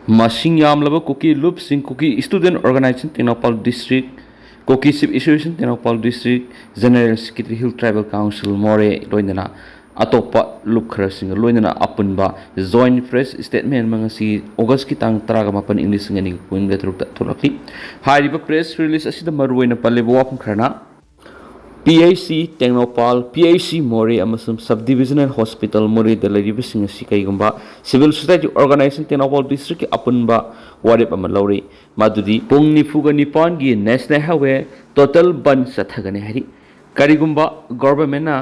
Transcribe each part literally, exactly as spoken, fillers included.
ꯃꯁꯤꯡ ꯌꯥꯝꯂꯕ ꯀꯨꯀꯤ ꯂꯨꯞꯁꯤꯡ, Kuki student organisation Tengnoupal district, Kuki chief association Tengnoupal district, general secretary hill tribal council Moreh, ꯂꯣꯏꯅꯅ ꯑꯇꯣꯞꯄ ꯂꯨꯞ ꯈꯔꯁꯤꯡꯒ ꯂꯣꯏꯅꯅ ꯑꯄꯨꯟꯕ ꯖꯣꯏꯟꯠ ꯄ꯭ꯔꯦꯁ ꯁ꯭ꯇꯦꯠꯃꯦꯟ ꯑꯃ ꯉꯁꯤ ꯑꯣꯒꯁꯀꯤ ꯇꯥꯡ ꯇꯔꯥꯒ ꯃꯥꯄꯟ, ꯏꯪ ꯂꯤꯁꯤꯡ ꯑꯅꯤꯒ ꯀꯨꯟꯒ ꯇꯔꯨꯛꯇ ꯊꯣꯛꯂꯛꯂꯤ꯫ ꯍꯥꯏꯔꯤꯕ ꯄ꯭ꯔꯦꯁ ꯔꯤꯂꯤꯖ ꯑꯁꯤꯗ ꯃꯔꯨꯑꯣꯏꯅ ꯄꯜꯂꯤꯕ ꯋꯥꯐꯝ ꯈꯔꯅ, P H C Tengnoupal, P H C ꯃꯣꯔꯦ ꯑꯃꯁꯨꯡ ꯁꯕ ꯗꯤꯕꯤꯖꯅꯦꯜ ꯍꯣꯁꯄꯤꯇꯥꯜ ꯃꯣꯔꯦꯗ ꯂꯩꯔꯤꯕꯁꯤꯡ ꯑꯁꯤ ꯀꯩꯒꯨꯝꯕ ꯁꯤꯚꯤꯜ ꯁꯣꯁꯥꯏꯇꯤ ꯑꯣꯔꯒꯅꯥꯏꯖꯦꯁꯟ ꯇꯦꯡꯅꯧꯄꯥꯜ ꯗꯤꯁꯇ꯭ꯔꯤꯛꯀꯤ ꯑꯄꯨꯟꯕ ꯋꯥꯔꯦꯞ ꯑꯃ ꯂꯧꯔꯤ, ꯃꯗꯨꯗꯤ ꯄꯨꯡ ꯅꯤꯐꯨꯒ ꯅꯤꯄꯥꯟꯒꯤ ꯅꯦꯁꯅꯦꯜ ꯍꯥꯏꯋꯦ ꯇꯣꯇꯦꯜ ꯕꯟ ꯆꯠꯊꯒꯅꯤ ꯍꯥꯏꯔꯤ꯫ ꯀꯔꯤꯒꯨꯝꯕ ꯒꯣꯚꯔꯟꯃꯦꯟꯠꯅ,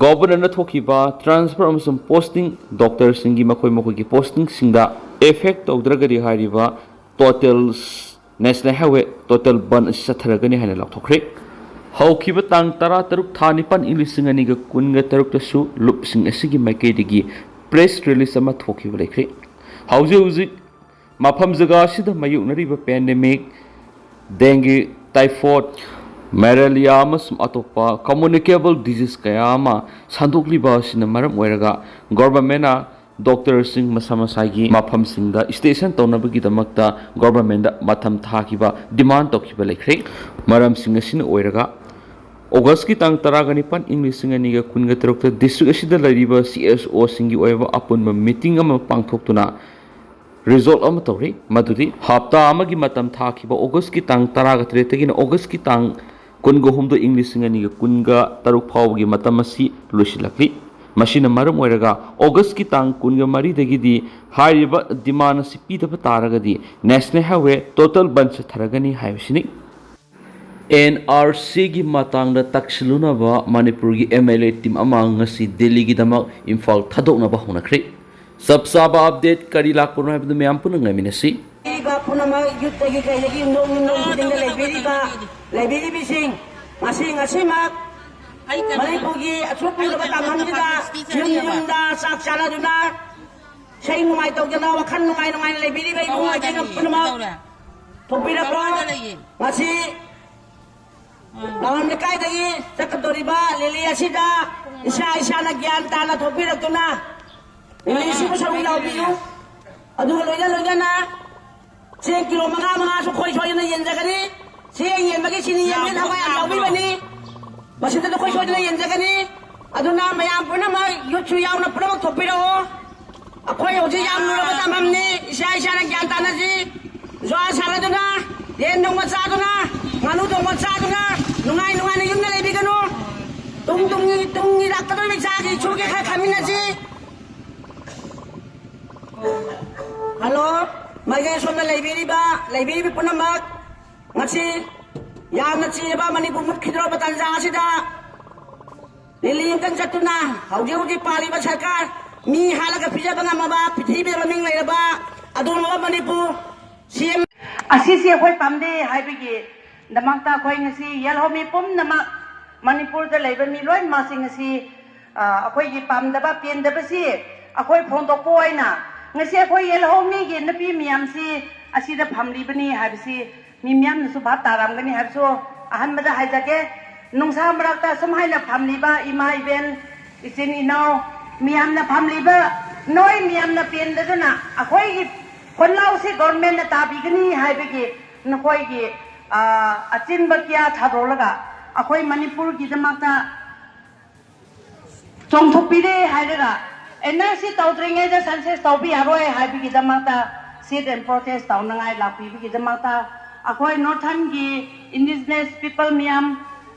ꯒꯣꯚꯔꯟꯃꯦꯟꯠꯅ ꯊꯣꯛꯈꯤꯕ ꯇ꯭ꯔꯥꯟꯁꯐꯔ ꯑꯃꯁꯨꯡ ꯄꯣꯁꯇꯤꯡ, ꯗꯣꯛꯇꯔꯁꯤꯡꯒꯤ ꯃꯈꯣꯏ ꯃꯈꯣꯏꯒꯤ ꯄꯣꯁꯇꯤꯡꯁꯤꯡꯗ ꯏꯐꯦꯛ ꯇꯧꯗ꯭ꯔꯒꯗꯤ ꯍꯥꯏꯔꯤꯕ ꯇꯣꯇꯦꯜ ꯅꯦꯁꯅꯦꯜ ꯍꯥꯏꯋꯦ ꯇꯣꯇꯦꯜ ꯕꯟ ꯑꯁꯤ ꯆꯠꯊꯔꯒꯅꯤ ꯍꯥꯏꯅ ꯂꯥꯎꯊꯣꯛꯈ꯭ꯔꯦ꯫ ꯍꯧꯈꯤꯕ ꯇꯥꯡ ꯇꯔꯥꯇꯔꯨꯛ ꯊꯥ ꯅꯤꯄꯥꯟ, ꯏꯪ ꯂꯤꯁꯤꯡ ꯑꯅꯤꯒ ꯀꯨꯟꯒ ꯇꯔꯨꯛꯇꯁꯨ ꯂꯨꯞꯁꯤꯡ ꯑꯁꯤꯒꯤ ꯃꯥꯏꯀꯩꯗꯒꯤ ꯄ꯭ꯔꯦꯁ ꯔꯤꯂꯤꯖ ꯑꯃ ꯊꯣꯛꯈꯤꯕ ꯂꯩꯈ꯭ꯔꯦ꯫ ꯍꯧꯖꯤꯛ ꯍꯧꯖꯤꯛ ꯃꯐꯝ ꯖꯒꯥ ꯑꯁꯤꯗ ꯃꯥꯌꯣꯛꯅꯔꯤꯕ ꯄꯦꯟꯗꯦꯃꯤꯛ, ꯗꯦꯡꯒꯤ, ꯇꯥꯏꯐꯣꯏꯗ, ꯃꯦꯂꯦꯔꯤꯌꯥ ꯑꯃꯁꯨꯡ ꯑꯇꯣꯞꯄ ꯀꯝꯃꯨꯅꯤꯀꯦꯕꯜ ꯗꯤꯖꯤꯖ ꯀꯌꯥ ꯑꯃ ꯁꯟꯗꯣꯛꯂꯤꯕ ꯑꯁꯤꯅ ꯃꯔꯝ ꯑꯣꯏꯔꯒ ꯒꯣꯚꯔꯟꯃꯦꯟꯠꯅ ꯗꯣꯛꯇꯔꯁꯤꯡ ꯃꯁꯥ ꯃꯁꯥꯒꯤ ꯃꯐꯝꯁꯤꯡꯗ ꯁ꯭ꯇꯦꯁꯟ ꯇꯧꯅꯕꯒꯤꯗꯃꯛꯇ ꯒꯣꯚꯔꯟꯃꯦꯟꯠꯗ ꯃꯇꯝ ꯊꯥꯈꯤꯕ, ꯗꯤꯃꯥꯟꯗ ꯇꯧꯈꯤꯕ ꯂꯩꯈ꯭ꯔꯦ꯫ ꯃꯔꯝꯁꯤꯡ ꯑꯁꯤꯅ ꯑꯣꯏꯔꯒ ꯑꯣꯒꯁꯀꯤ ꯇꯥꯡ ꯇꯔꯥꯒ ꯅꯤꯄꯥꯟ, ꯏꯪ ꯂꯤꯁꯤꯡ ꯑꯅꯤꯒ ꯀꯨꯟꯒ ꯇꯔꯨꯛꯇ ꯗꯤꯁꯇ꯭ꯔꯤꯛ ꯑꯁꯤꯗ ꯂꯩꯔꯤꯕ ꯁꯤ ꯑꯦꯁ ꯑꯣꯁꯤꯡꯒꯤ ꯑꯣꯏꯕ ꯑꯄꯨꯟꯕ ꯃꯤꯇꯤꯡ ꯑꯃ ꯄꯥꯡꯊꯣꯛꯇꯨꯅ ꯔꯤꯖꯣꯜꯕ ꯑꯃ ꯇꯧꯔꯤ, ꯃꯗꯨꯗꯤ ꯍꯞꯇꯥ ꯑꯃꯒꯤ ꯃꯇꯝ ꯊꯥꯈꯤꯕ ꯑꯣꯒꯁꯀꯤ ꯇꯥꯡ ꯇꯔꯥꯒ ꯇꯔꯦꯠꯇꯒꯤꯅ ꯑꯣꯒꯁꯀꯤ ꯇꯥꯡ ꯀꯨꯟꯒ ꯍꯨꯝꯗꯣꯏ, ꯏꯪ ꯂꯤꯁꯤꯡ ꯑꯅꯤꯒ ꯀꯨꯟꯒ ꯇꯔꯨꯛ ꯐꯥꯎꯕꯒꯤ ꯃꯇꯝ ꯑꯁꯤ ꯂꯣꯏꯁꯤꯜꯂꯛꯂꯤ꯫ ꯃꯁꯤꯅ ꯃꯔꯝ ꯑꯣꯏꯔꯒ ꯑꯣꯒꯁꯀꯤ ꯇꯥꯡ ꯀꯨꯟꯒ ꯃꯔꯤꯗꯒꯤꯗꯤ ꯍꯥꯏꯔꯤꯕ ꯗꯤꯃꯥꯟ ꯑꯁꯤ ꯄꯤꯗꯕ ꯇꯥꯔꯒꯗꯤ ꯅꯦꯁꯅꯦꯜ ꯍꯥꯏꯋꯦ ꯇꯣꯇꯦꯜ ꯕꯟ ꯆꯠꯊꯔꯒꯅꯤ ꯍꯥꯏꯕꯁꯤꯅꯤ꯫ ꯑꯦꯟ ꯑꯥꯔ ꯁꯤꯒꯤ ꯃꯇꯥꯡꯗ ꯇꯛꯁꯤꯜꯂꯨꯅꯕ ꯃꯅꯤꯄꯨꯔꯒꯤ ꯑꯦꯝ ꯑꯦꯜ ꯑꯦ ꯇꯤꯝ ꯑꯃ ꯉꯁꯤ ꯗꯦꯜꯂꯤꯒꯤꯗꯃꯛ ꯏꯝꯐꯥꯜ ꯊꯥꯗꯣꯛꯅꯕ ꯍꯧꯅꯈ꯭ꯔꯦ꯫ ꯆꯞ ꯆꯥꯕ ꯑꯞꯗꯦꯠ ꯀꯔꯤ ꯂꯥꯛꯄꯅꯣ ꯍꯥꯏꯕꯗꯨ ꯃꯌꯥꯝ ꯄꯨꯟꯅ ꯉꯥꯏꯃꯤꯟꯅꯁꯤ꯫ ꯂꯩꯕ ꯄꯨꯝꯅꯃꯛ, ꯌꯨꯠꯇꯒꯤ ꯀꯩꯗꯒꯤ ꯅꯣꯡ ꯅꯣꯡ ꯈꯨꯗꯤꯡꯗ ꯂꯩꯕꯤꯔꯤꯕ, ꯂꯩꯕꯤꯔꯤꯕꯁꯤꯡ, ꯉꯁꯤ, ꯉꯁꯤꯃꯛ ꯃꯅꯤꯄꯨꯔꯒꯤ ꯑꯁꯨꯛ ꯀꯨꯏꯔꯕ ꯇꯥꯡꯀꯛꯁꯤꯗ ꯌꯨꯝ ꯌꯨꯝꯗ ꯆꯥꯛ ꯆꯥꯅꯗꯨꯅ, ꯏꯁꯩ ꯅꯨꯡꯉꯥꯏ ꯇꯧꯗꯅ, ꯋꯥꯈꯜ ꯅꯨꯡꯉꯥꯏ ꯅꯨꯡꯉꯥꯏꯅ ꯂꯩꯕꯤꯔꯤꯕ ꯏꯕꯨꯡ ꯏꯕꯦꯟ ꯄꯨꯝꯅꯃꯛ ꯊꯣꯛꯄꯤꯔꯛꯄ ꯉꯁꯤ ꯂꯥꯡꯕꯝ ꯂꯩꯀꯥꯏꯗꯒꯤ ꯆꯠꯀꯗꯧꯔꯤꯕ ꯔꯦꯂꯤ ꯑꯁꯤꯗ ꯏꯁꯥ ꯏꯁꯥꯅ ꯒ꯭ꯌꯥꯟ ꯇꯥꯅ ꯊꯣꯛꯄꯤꯔꯛꯇꯨꯅ ꯔꯦꯂꯤꯁꯤꯕꯨ ꯁꯔꯨꯛ ꯌꯥꯎꯕꯤꯌꯨ꯫ ꯑꯗꯨꯒ ꯂꯣꯏꯅ ꯂꯣꯏꯅꯅ ꯆꯦꯡ ꯀꯤꯂꯣ ꯃꯉꯥ ꯃꯉꯥꯁꯨ ꯑꯩꯈꯣꯏ ꯁꯣꯏꯗꯅ ꯌꯦꯟꯖꯒꯅꯤ꯫ ꯆꯦꯡ ꯌꯦꯟꯕꯒꯤ ꯆꯤꯅꯤ ꯌꯦꯟꯕꯒꯤ ꯊꯋꯥꯏ ꯌꯥꯝ ꯌꯥꯎꯕꯤꯕꯅꯤ꯫ ꯃꯁꯤꯗ ꯑꯩꯈꯣꯏ ꯁꯣꯏꯗꯅ ꯌꯦꯟꯖꯒꯅꯤ꯫ ꯑꯗꯨꯅ ꯃꯌꯥꯝ ꯄꯨꯝꯅꯃꯛ, ꯌꯨꯠꯁꯨ ꯌꯥꯎꯅ ꯄꯨꯝꯅꯃꯛ ꯊꯣꯛꯄꯤꯔꯛꯑꯣ꯫ ꯑꯩꯈꯣꯏ ꯍꯧꯖꯤꯛ ꯌꯥꯝ ꯂꯨꯔꯕ ꯇꯥꯐꯝꯅꯤ꯫ ꯏꯁꯥ ꯏꯁꯥꯅ ꯒ꯭ꯌꯥꯟ ꯇꯥꯅꯁꯤ꯫ ꯖꯨꯋꯥꯔ ꯁꯥꯟꯅꯗꯨꯅ, ꯌꯦꯟ ꯊꯣꯡꯕ ꯆꯥꯗꯨꯅ, ꯉꯥꯅꯨ ꯊꯣꯡꯕ ꯆꯥꯗꯨꯅ ꯅꯨꯡꯉꯥꯏ ꯅꯨꯡꯉꯥꯏꯅ ꯌꯨꯝꯗ ꯂꯩꯕꯤꯒꯅꯨ꯫ ꯇꯨꯡ ꯇꯨꯡꯒꯤ, ꯇꯨꯡꯒꯤ ꯂꯥꯛꯀꯗꯧꯔꯤꯕ ꯏꯆꯥꯒꯤ ꯏꯁꯨꯒꯤ ꯈꯔ ꯈꯟꯃꯤꯟꯅꯁꯤ꯫ ꯍꯜꯂꯣ, ꯃꯥꯏꯀꯩ ꯁꯣꯝꯗ ꯂꯩꯕꯤꯔꯤꯕ, ꯂꯩꯕꯤꯔꯤꯕ ꯄꯨꯝꯅꯃꯛ, ꯉꯁꯤ ꯌꯥꯝꯅ ꯆꯤꯔꯕ ꯃꯅꯤꯄꯨꯔ ꯃꯨꯠꯈꯤꯗꯧꯔꯕ ꯇꯥꯟꯖꯥ ꯑꯁꯤꯗ ꯂꯤꯂꯤ ꯑꯃꯇꯪ ꯆꯠꯇꯨꯅ ꯍꯧꯖꯤꯛ ꯍꯧꯖꯤꯛ ꯄꯥꯜꯂꯤꯕ ꯁꯔꯀꯥꯔ, ꯃꯤ ꯍꯥꯠꯂꯒ ꯄꯤꯖꯕ ꯉꯝꯃꯕ, ꯄ꯭ꯔꯤꯊꯤꯕꯤꯗ ꯃꯃꯤꯡ ꯂꯩꯔꯕ ꯑꯗꯨꯒꯨꯝꯂꯕ ꯃꯅꯤꯄꯨꯔ ꯁꯤ ꯑꯦꯝ ꯑꯁꯤꯁꯤ ꯑꯩꯈꯣꯏ ꯄꯥꯝꯗꯦ ꯍꯥꯏꯕꯒꯤ ꯗꯃꯛꯇ ꯑꯩꯈꯣꯏ ꯉꯁꯤ ꯌꯦꯜꯍꯧꯃꯤ ꯄꯨꯝꯅꯃꯛ, ꯃꯅꯤꯄꯨꯔꯗ ꯂꯩꯕ ꯃꯤ ꯂꯣꯏꯅꯃꯛꯁꯤ ꯉꯁꯤ, ꯑ, ꯑꯩꯈꯣꯏꯒꯤ ꯄꯥꯝꯗꯕ ꯄꯦꯟꯗꯕꯁꯤ ꯑꯩꯈꯣꯏ ꯐꯣꯡꯗꯣꯛꯄ ꯑꯣꯏꯅ ꯉꯁꯤ ꯑꯩꯈꯣꯏ ꯌꯦꯜꯍꯧꯃꯤꯒꯤ ꯅꯨꯄꯤ ꯃꯌꯥꯝꯁꯤ ꯑꯁꯤꯗ ꯐꯝꯂꯤꯕꯅꯤ ꯍꯥꯏꯕꯁꯤ ꯃꯤ ꯃꯌꯥꯝꯅꯁꯨ ꯚꯥꯞ ꯇꯥꯔꯝꯒꯅꯤ ꯍꯥꯏꯕꯁꯨ ꯑꯍꯥꯟꯕꯗ ꯍꯥꯏꯖꯒꯦ꯫ ꯅꯨꯡꯁꯥ ꯃꯔꯛꯇ ꯁꯨꯝ ꯍꯥꯏꯅ ꯐꯝꯂꯤꯕ ꯏꯃꯥ ꯏꯕꯦꯟ, ꯏꯆꯤꯟ ꯏꯅꯥꯎ ꯃꯤꯌꯥꯝꯅ ꯐꯝꯂꯤꯕ ꯅꯣꯏ ꯃꯤꯌꯥꯝꯅ ꯄꯦꯟꯗꯗꯨꯅ ꯑꯩꯈꯣꯏꯒꯤ ꯈꯣꯟꯂꯥꯎꯁꯤ ꯒꯣꯔꯃꯦꯟꯅ ꯇꯥꯕꯤꯒꯅꯤ ꯍꯥꯏꯕꯒꯤ ꯅꯈꯣꯏꯒꯤ, ꯑ, ꯑꯆꯤꯟꯕ ꯀꯌꯥ ꯊꯥꯗꯣꯛꯂꯒ ꯑꯩꯈꯣꯏ ꯃꯅꯤꯄꯨꯔꯒꯤꯗꯃꯛꯇ ꯆꯣꯡꯊꯣꯛꯄꯤꯔꯦ ꯍꯥꯏꯔꯒ ꯑꯦꯟ ꯑꯥꯔ ꯁꯤ ꯇꯧꯗ꯭ꯔꯤꯉꯩꯗ ꯁꯦꯟꯁꯁ ꯇꯧꯕ ꯌꯥꯔꯣꯏ ꯍꯥꯏꯕꯒꯤꯗꯃꯛꯇ sit and protest ꯇꯧꯅꯉꯥꯏ ꯂꯥꯛꯄꯤꯕꯒꯤꯗꯃꯛꯇ ꯑꯩꯈꯣꯏ ꯅꯣꯔꯊꯔꯟꯒꯤ ꯏꯟꯗꯤꯖꯤꯅꯁ ꯄꯤꯄꯜ ꯃꯤꯌꯥꯝ,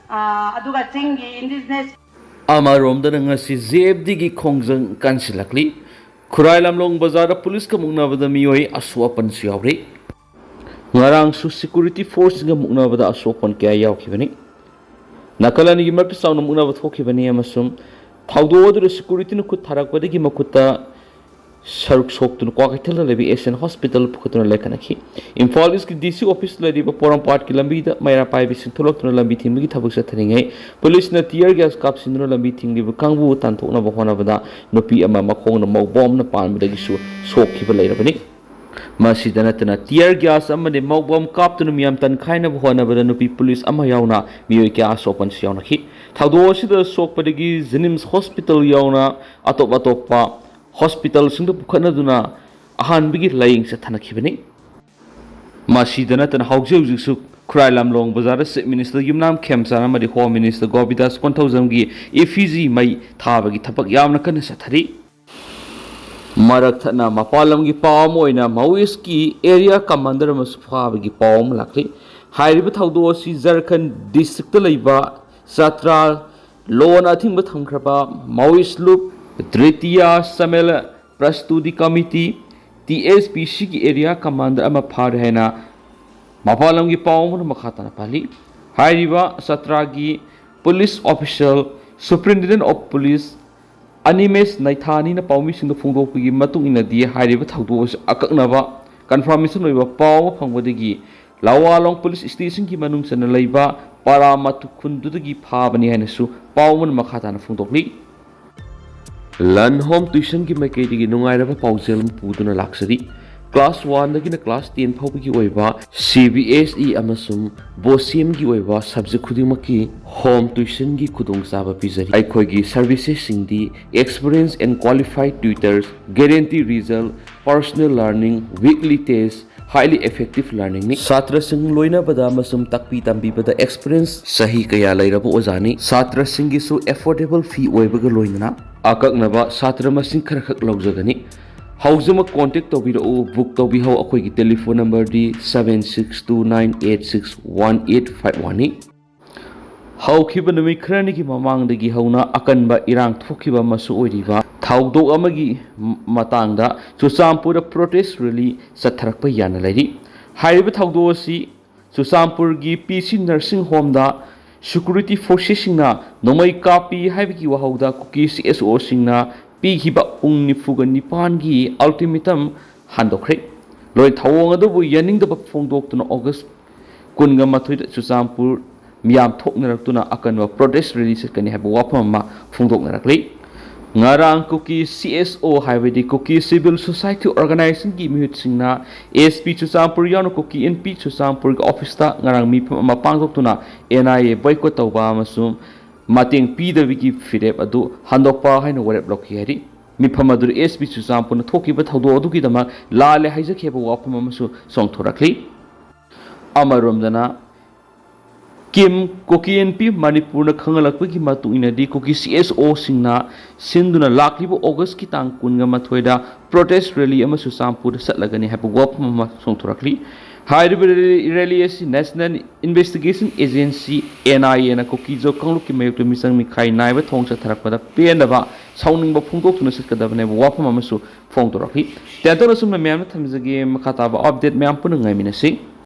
ꯑ, ꯑꯗꯨꯒ ꯆꯤꯡꯒꯤ ꯏꯟꯗꯤꯖꯤꯅꯁ ꯑꯃꯔꯣꯝꯗꯅ ꯉꯁꯤ ꯖꯦ ꯑꯦꯐ ꯗꯤꯒꯤ ꯈꯣꯡꯖꯪ ꯀꯟꯁꯤꯜꯂꯛꯂꯤ꯫ ꯈꯨꯔꯥꯏ ꯂꯝꯂꯣꯡ ꯕꯖꯥꯔꯗ ꯄꯨꯂꯤꯁꯀ ꯃꯨꯛꯅꯕꯗ ꯃꯤꯑꯣꯏ ꯑꯁꯣꯛ ꯑꯄꯟꯁꯨ ꯌꯥꯎꯔꯤ꯫ ꯉꯔꯥꯡꯁꯨ ꯁꯦꯀ꯭ꯌꯨꯔꯤꯇꯤ ꯐꯣꯔꯁꯁꯤꯡꯒ ꯃꯨꯛꯅꯕꯗ ꯑꯁꯣꯛ ꯑꯄꯟ ꯀꯌꯥ ꯌꯥꯎꯈꯤꯕꯅꯤ꯫ ꯅꯥꯀꯜ ꯑꯅꯤꯒꯤ ꯃꯔꯛꯇ ꯆꯥꯎꯅ ꯃꯨꯛꯅꯕ ꯊꯣꯛꯈꯤꯕꯅꯤ ꯑꯃꯁꯨꯡ ꯊꯧꯗꯣꯛ ꯑꯗꯨꯗ ꯁꯦꯀ꯭ꯌꯨꯔꯤꯇꯤꯅ ꯈꯨꯠ ꯊꯥꯔꯛꯄꯗꯒꯤ ꯃꯈꯨꯠꯇ ꯁꯔꯨꯛ ꯁꯣꯛꯇꯨꯅ ꯀ꯭ꯋꯥꯀꯩꯊꯦꯜꯗ ꯂꯩꯕ ꯑꯦꯁꯤꯌꯥꯟ ꯍꯣꯁꯄꯤꯇꯥꯜ ꯄꯨꯈꯠꯇꯨꯅ ꯂꯦꯞꯈꯠꯅꯈꯤ꯫ ꯏꯝꯐꯥꯜ ꯏꯁꯀꯤ ꯗꯤ ꯁꯤ ꯑꯣꯐꯤꯁ ꯂꯩꯔꯤꯕ ꯄꯣꯔꯣꯝꯄꯥꯠꯀꯤ ꯂꯝꯕꯤꯗ ꯃꯩꯔꯥ ꯄꯥꯏꯕꯤꯁꯤꯡ ꯊꯣꯛꯂꯛꯇꯨꯅ ꯂꯝꯕꯤ ꯊꯤꯡꯕꯒꯤ ꯊꯕꯛ ꯆꯠꯊꯔꯤꯉꯩ ꯄꯨꯂꯤꯁꯅ ꯇꯤꯌꯔ ꯒ꯭ꯌꯥꯁ ꯀꯥꯞꯁꯤꯟꯗꯨꯅ ꯂꯝꯕꯤ ꯊꯤꯡꯂꯤꯕ ꯀꯥꯡꯕꯨ ꯇꯥꯟꯊꯣꯛꯅꯕ ꯍꯣꯠꯅꯕꯗ ꯅꯨꯄꯤ ꯑꯃ ꯃꯈꯣꯡꯅ ꯃꯧꯕꯣꯝꯅ ꯄꯥꯟꯕꯗꯒꯤꯁꯨ ꯁꯣꯛꯈꯤꯕ ꯂꯩꯔꯕꯅꯤ꯫ ꯃꯁꯤꯗ ꯅꯠꯇꯅ ꯇꯤꯌꯔ ꯒ꯭ꯌꯥꯁ ꯑꯃꯗꯤ ꯃꯧꯕꯣꯝ ꯀꯥꯞꯇꯨꯅ ꯃꯤꯌꯥꯝ ꯇꯟꯈꯥꯏꯅꯕ ꯍꯣꯠꯅꯕꯗ ꯅꯨꯄꯤ ꯄꯨꯂꯤꯁ ꯑꯃ ꯌꯥꯎꯅ ꯃꯤꯑꯣꯏ ꯀꯌꯥ ꯑꯁꯣꯛ ꯑꯄꯟꯁꯨ ꯌꯥꯎꯅꯈꯤ꯫ ꯊꯧꯗꯣꯛ ꯑꯁꯤꯗ ꯁꯣꯛꯄꯗꯒꯤ ꯖꯦꯅꯤꯝꯁ ꯍꯣꯁꯄꯤꯇꯥꯜ ꯌꯥꯎꯅ ꯑꯇꯣꯞ ꯑꯇꯣꯞꯄ ꯍꯣꯁꯄꯤꯇꯥꯜꯁꯤꯡꯗ ꯄꯨꯈꯠꯅꯗꯨꯅ ꯑꯍꯥꯟꯕꯒꯤ ꯂꯥꯏꯌꯦꯡ ꯆꯠꯊꯅꯈꯤꯕꯅꯤ꯫ ꯃꯁꯤꯗ ꯅꯠꯇꯅ ꯍꯧꯖꯤꯛ ꯍꯧꯖꯤꯛꯁꯨ ꯈꯨꯔꯥꯏ ꯂꯝꯂꯣꯡ ꯕꯖꯥꯔꯗ Chief Minister ꯌꯨꯝꯅꯥꯝ ꯈꯦꯝꯆꯥꯟ ꯑꯃꯗꯤ Home Minister ꯒꯣꯕꯤꯟꯗꯥꯁ ꯀꯣꯟꯊꯧꯖꯝꯒꯤ effigy ꯃꯩ ꯊꯥꯕꯒꯤ ꯊꯕꯛ ꯌꯥꯝꯅ ꯀꯟꯅ ꯆꯠꯊꯔꯤ꯫ ꯃꯔꯛ ꯊꯠꯅ ꯃꯄꯥꯟ ꯂꯝꯒꯤ ꯄꯥꯎ ꯑꯃ ꯑꯣꯏꯅ ꯃꯥꯑꯣꯏꯁꯀꯤ area commander ꯑꯃꯁꯨ ꯐꯥꯕꯒꯤ ꯄꯥꯎ ꯑꯃ ꯂꯥꯛꯂꯤ꯫ ꯍꯥꯏꯔꯤꯕ ꯊꯧꯗꯣꯛ ꯑꯁꯤ ꯖꯔꯈꯟ district ꯇ ꯂꯩꯕ ꯆꯇ꯭ꯔꯥ ꯂꯣꯟ ꯑꯊꯤꯡꯕ ꯊꯝꯈ꯭ꯔꯕ ꯃꯥꯑꯣꯏꯁ ꯂꯨꯞ Tritiya ꯁꯃꯦꯂ ꯄ꯭ꯔꯁꯇꯨꯗꯤ committee, T S P C ꯒꯤ area commander ꯑꯃ ꯐꯥꯔꯦ ꯍꯥꯏꯅ ꯃꯄꯥꯟ ꯂꯝꯒꯤ ꯄꯥꯎ ꯑꯃꯅ ꯃꯈꯥ ꯇꯥꯅ ꯄꯜꯂꯤ꯫ ꯍꯥꯏꯔꯤꯕ ꯆꯇ꯭ꯔꯥꯒꯤ police officer, Superintendent of Police ꯑꯅꯤꯃꯦꯁ ꯅꯩꯊꯥꯅꯤꯅ ꯄꯥꯎꯃꯤꯁꯤꯡꯗ ꯐꯣꯡꯗꯣꯛꯄꯒꯤ ꯃꯇꯨꯡ ꯏꯟꯅꯗꯤ, ꯍꯥꯏꯔꯤꯕ ꯊꯧꯗꯣꯛ ꯑꯁꯤ ꯑꯀꯛꯅꯕ confirmation ꯑꯣꯏꯕ ꯄꯥꯎ ꯑꯃ ꯐꯪꯕꯗꯒꯤ ꯂꯋꯥꯂꯣꯡ police station ꯒꯤ ꯃꯅꯨꯡ ꯆꯟꯅ ꯂꯩꯕ ꯄꯥꯔꯥ ꯃꯇꯨ ꯈꯨꯟꯗꯨꯗꯒꯤ ꯐꯥꯕꯅꯤ ꯍꯥꯏꯅꯁꯨ ꯄꯥꯎ ꯑꯃꯅ ꯃꯈꯥ ꯇꯥꯅ ꯐꯣꯡꯗꯣꯛꯂꯤ꯫ ꯂꯟ home tuition ꯒꯤ ꯃꯥꯏꯀꯩꯗꯒꯤ ꯅꯨꯡꯉꯥꯏꯔꯕ ꯄꯥꯎꯖꯦꯜ ꯑꯃ ꯄꯨꯗꯨꯅ ꯂꯥꯛꯆꯔꯤ꯫ Class one ꯗꯒꯤꯅ class ten ꯐꯥꯎꯕꯒꯤ ꯑꯣꯏꯕ C B S E ꯑꯃꯁꯨꯡ BOSEM ꯒꯤ ꯑꯣꯏꯕ subject ꯈꯨꯗꯤꯡꯃꯛꯀꯤ home tuition ꯒꯤ ꯈꯨꯗꯣꯡꯆꯥꯕ ꯄꯤꯖꯔꯤ꯫ ꯑꯩꯈꯣꯏꯒꯤ services ꯁꯤꯡꯗꯤ experience and qualified tutors, guarantee result, personal learning, weekly test, highly effective learning ꯅꯤ꯫ ꯁꯥꯇ꯭ꯔꯁꯤꯡ ꯂꯣꯏꯅꯕꯗ ꯑꯃꯁꯨꯡ ꯇꯥꯛꯄꯤ ꯇꯝꯕꯤꯕꯗ experience ꯆꯍꯤ ꯀꯌꯥ ꯂꯩꯔꯕ ꯑꯣꯖꯥꯅꯤ꯫ ꯁꯥꯇ꯭ꯔꯁꯤꯡꯒꯤꯁꯨ affordable fee ꯑꯣꯏꯕꯒ ꯂꯣꯏꯅꯅ ꯑꯀꯛꯅꯕ ꯁꯥꯇ꯭ꯔ ꯃꯁꯤꯡ ꯈꯔꯈꯛ ꯂꯧꯖꯒꯅꯤ꯫ ꯍꯧꯖꯤꯛꯃꯛ contact ꯇꯧꯕꯤꯔꯛꯎ, book ꯇꯧꯕꯤꯍꯧ꯫ ꯑꯩꯈꯣꯏꯒꯤ telephone number ꯗꯤ seven six two nine eight six one eight five one ꯅꯤ꯫ ꯍꯧꯈꯤꯕ ꯅꯨꯃꯤꯠ ꯈꯔꯅꯤꯒꯤ ꯃꯃꯥꯡꯗꯒꯤ ꯍꯧꯅ ꯑꯀꯟꯕ ꯏꯔꯥꯡ ꯊꯣꯛꯈꯤꯕ ꯑꯃꯁꯨ ꯑꯣꯏꯔꯤꯕ ꯊꯧꯗꯣꯛ ꯑꯃꯒꯤ ꯃꯇꯥꯡꯗ ꯆꯨꯔꯆꯥꯟꯄꯨꯔꯗ protest rally ꯆꯠꯊꯔꯛꯄ ꯌꯥꯅ ꯂꯩꯔꯤ꯫ ꯍꯥꯏꯔꯤꯕ ꯊꯧꯗꯣꯛ ꯑꯁꯤ ꯆꯨꯔꯆꯥꯟꯄꯨꯔꯒꯤ P C nursing home ꯗ security forces ꯁꯤꯡꯅ ꯅꯣꯡꯃꯩ ꯀꯥꯞꯄꯤ ꯍꯥꯏꯕꯒꯤ ꯋꯥꯍꯧꯗ ꯀꯨꯀꯤ C S O ꯁꯤꯡꯅ ꯄꯤꯈꯤꯕ ꯄꯨꯡ ꯅꯤꯐꯨꯒ ꯅꯤꯄꯥꯟꯒꯤ ultimatum ꯍꯟꯗꯣꯛꯈ꯭ꯔꯦ꯫ ꯂꯣꯏ ꯊꯧꯑꯣꯡ ꯑꯗꯨꯕꯨ ꯌꯥꯅꯤꯡꯗꯕ ꯐꯣꯡꯗꯣꯛꯇꯨꯅ August ꯀꯨꯟꯒ ꯃꯥꯊꯣꯏꯗ ꯆꯨꯔꯆꯥꯟꯄꯨꯔ ꯃꯤꯌꯥꯝ ꯊꯣꯛꯅꯔꯛꯇꯨꯅ ꯑꯀꯟꯕ protest rally ꯆꯠꯀꯅꯤ ꯍꯥꯏꯕ ꯋꯥꯐꯝ ꯑꯃ ꯐꯣꯡꯗꯣꯛꯅꯔꯛꯂꯤ꯫ ꯉꯔꯥꯡ ꯀꯨꯀꯤ C S O ꯍꯥꯏꯕꯗꯤ ꯀꯨꯀꯤ Civil Society Organization ꯒꯤ ꯃꯤꯍꯨꯠꯁꯤꯡꯅ S P ꯆꯨꯔꯆꯥꯟꯄꯨꯔ ꯌꯥꯎꯅ ꯀꯨꯀꯤ N P ꯆꯨꯔꯆꯥꯟꯄꯨꯔꯒꯤ office ꯇ ꯉꯔꯥꯡ ꯃꯤꯐꯝ ꯑꯃ ꯄꯥꯡꯊꯣꯛꯇꯨꯅ N I A boycott ꯇꯧꯕ ꯑꯃꯁꯨꯡ ꯃꯇꯦꯡ ꯄꯤꯗꯕꯒꯤ ꯐꯤꯔꯦꯞ ꯑꯗꯨ ꯍꯟꯗꯣꯛꯄ ꯍꯥꯏꯅ ꯋꯥꯔꯦꯞ ꯂꯧꯈꯤ ꯍꯥꯏꯔꯤ꯫ ꯃꯤꯐꯝ ꯑꯗꯨꯗ ꯑꯦꯁ ꯄꯤ ꯆꯨꯔꯆꯥꯟꯄꯨꯔꯅ ꯊꯣꯛꯈꯤꯕ ꯊꯧꯗꯣꯛ ꯑꯗꯨꯒꯤꯗꯃꯛ ꯂꯥꯜꯂꯦ ꯍꯥꯏꯖꯈꯤꯕ ꯋꯥꯐꯝ ꯑꯃꯁꯨ ꯐꯣꯡꯗꯣꯔꯛꯂꯤ꯫ ꯑꯃꯔꯣꯝꯗꯅ ꯀꯤꯝ ꯀꯨꯀꯤ ꯑꯦꯟ ꯄꯤ ꯃꯅꯤꯄꯨꯔꯅ ꯈꯪꯍꯜꯂꯛꯄꯒꯤ ꯃꯇꯨꯡ ꯏꯟꯅꯗꯤ ꯀꯨꯀꯤ ꯁꯤ ꯑꯦꯁ ꯑꯣꯁꯤꯡꯅ ꯁꯤꯟꯗꯨꯅ ꯂꯥꯛꯂꯤꯕ ꯑꯣꯒꯁꯀꯤ ꯇꯥꯡ ꯀꯨꯟꯒ ꯃꯥꯊꯣꯏꯗ ꯄ꯭ꯔꯣꯇꯦꯁ ꯔꯦꯂꯤ ꯑꯃꯁꯨ ꯆꯨꯔꯆꯥꯟꯄꯨꯔꯗ ꯆꯠꯂꯒꯅꯤ ꯍꯥꯏꯕ ꯋꯥꯐꯝ ꯑꯃ ꯐꯣꯡꯗꯣꯔꯛꯂꯤ꯫ ꯍꯥꯏꯔꯤꯕ ꯔꯦꯂꯤ ꯑꯁꯤ ꯅꯦꯁꯅꯦꯜ ꯏꯟꯚꯦꯁꯇꯤꯒꯦꯁꯟ ꯑꯦꯖꯦꯟꯁꯤ, ꯑꯦꯟ ꯑꯥꯏ ꯑꯦꯅ ꯀꯨꯀꯤꯖꯣ ꯀꯥꯡꯂꯨꯞꯀꯤ ꯃꯥꯌꯣꯛꯇ ꯃꯤꯆꯪ ꯃꯤꯈꯥꯏ ꯅꯥꯏꯕ ꯊꯧꯑꯣꯡ ꯆꯠꯊꯔꯛꯄꯗ ꯄꯦꯟꯗꯕ, ꯁꯥꯎꯅꯤꯡꯕ ꯐꯣꯡꯗꯣꯛꯇꯨꯅ ꯆꯠꯀꯗꯕꯅꯦꯕ ꯋꯥꯐꯝ ꯑꯃꯁꯨ ꯐꯣꯡꯗꯣꯔꯛꯂꯤ꯫ ꯇꯦꯟꯇꯛꯅ ꯁꯨꯝꯅ ꯃꯌꯥꯝꯅ ꯊꯝꯖꯒꯦ꯫ ꯃꯈꯥ ꯇꯥꯕ ꯑꯞꯗꯦꯠ ꯃꯌꯥꯝ ꯄꯨꯟꯅ ꯉꯥꯏꯃꯤꯟꯅꯁꯤ꯫